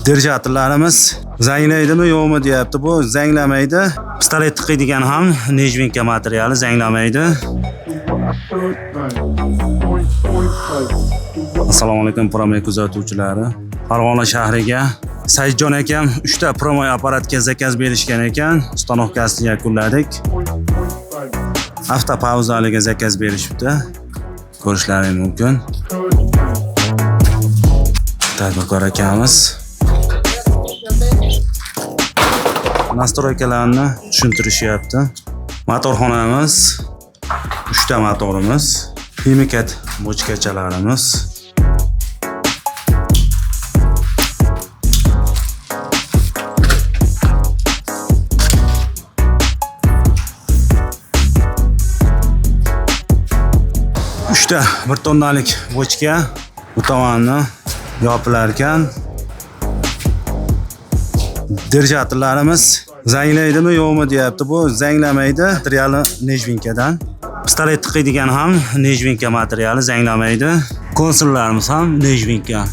Держателlarimiz zanglaydimi yo'qmi deyapti. Bu zanglamaydi. Pistolet tiqiydigan ham nejvinka materiali zanglamaydi. Assalomu alaykum Promoy kuzatuvchilari. Farg'ona shahriga Saidjon akam 3 ta Promoy apparatga zakaz berishgan ekan. Ustanovkasini yakunladik. Avtopauzaliga zakaz berishibdi. Ko'rishlaring mumkin. Tadbirkor akamiz nastroykalarni tushuntirishyapti. Motorxonamiz, 3 ta motorimiz, ximikat bochkachalarimiz. Uchta 1 tonnalik bochka bu tomonni yopilar ekan. Держателlarimiz zanglaydimi yo'qmi deyapti. Bu zanglamaydi. Materiali nejvinkadan. Pistolet tiqiydigan ham nejvinka materiali zanglamaydi. Konsollarimiz ham nejvinka.